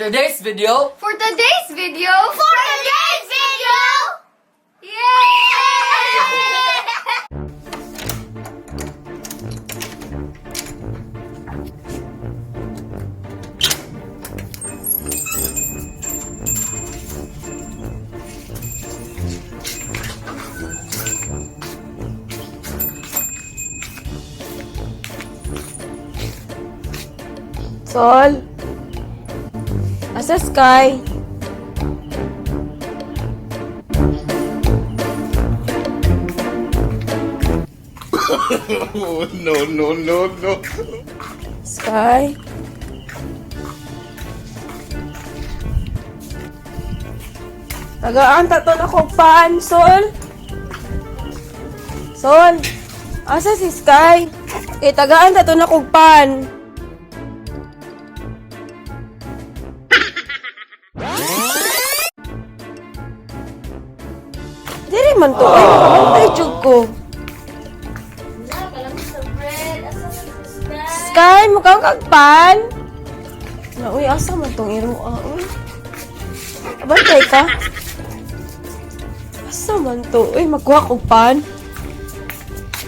today's video, For today's video! For today's video! Yay! Sol? Asa Sky? Oh, no, no, no, no. Sky? Tagaan ta to na ko pan, Sol? Sol? Asa si Sky? Eh, tagaan ta to na kog pan. Diri man to, ay, nakabantay jud ko. Sky, mukhang kagpan. Na, uy, asa man tong iro, ah, uy. Abantay ka? Asa man to? Uy, magkuha kog pan.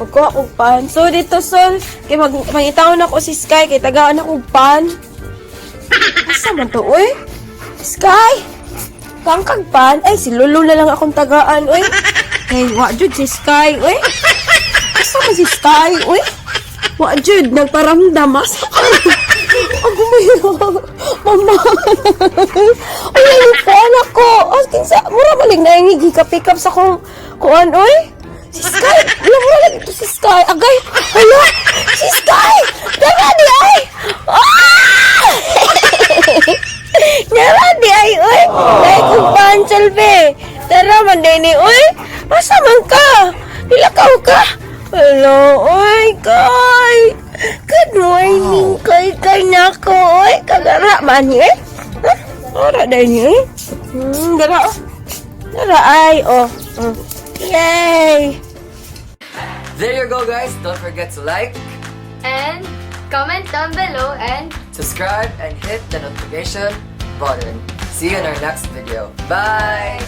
Magkuha kog pan. So, dito, Sol, kay mangitaon ako si Sky, kay tagaan ako pan. Asa man to, uy? Sky! Kang kagpan? Ay, si Lolo na lang akong tagaan, uy. Kay, wa jud si Sky, uy. Asa man si Sky, uy? Wa jud, nagparamdam. Asa ka? Ako may mama. Uy, ay, kuan ako. Askin sa, mura malig na yung hikap-hikap sa kong kuan, uy. Si Sky, wala mura lagi to si Sky. Agay, hala, si Sky! Tara di ay! Ah! Nara di ay, uy! Dahil kong pansel, be. Tara man din ni, uy! Asa man ka? Nilakaw ka? Hello, uy, Kay! Good morning, Kay! Kay nako, uy! Kagara man ni, eh? Ha? Ora dahil ni, eh? Dara, oh. Dara, ay, oh. Yay! There you go, guys. Don't forget to like, And comment down below and subscribe, and hit the notification button. See you in our next video. Bye!